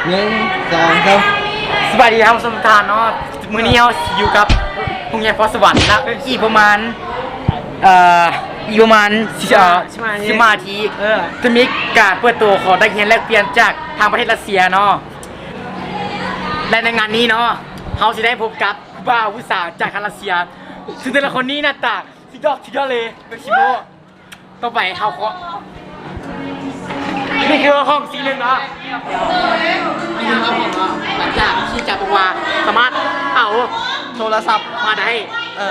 ໜຶ່ງ ສອງ ສາມ ສະບາຍດີທ່ານຜູ້ຊົມທຸກທ່ານເນາະ ມື້ນີ້ເຮົາຢູ່ກັບໂຮງຮຽນພອນສະຫວັນ ແລະ ອີກປະມານ ເອີ ອີກປະມານ ເອີ ສິບຫ້ານາທີ ເອີ ຈະມີການເປີດໂຕຂອງນັກຮຽນແລກປ່ຽນຈາກທາງປະເທດຣັດເຊຍເນາະ ແລະ ໃນງານນີ້ເນາະ ເຮົາຊິໄດ້ພົບກັບຜູ້ບ່າວຜູ້ສາວຈາກທາງຣັດເຊຍ ຊຶ່ງແຕ່ລະຄົນນີ້ໜ້າຕາ ສຸດຍອດ ສຸດຍອດເລີຍ ແບບຊິໂມ້ ຕໍ່ໄປເຮົາເຄາະ ນີ້ຄືຫ້ອງສີ່ໜຶ່ງເນາະ ນີ້ຄືຫ້ອງເນາະ ຫຼັງຈາກທີ່ຈະບອກວ່າສາມາດເອົາໂທລະສັບມາໄດ້ ເອີ.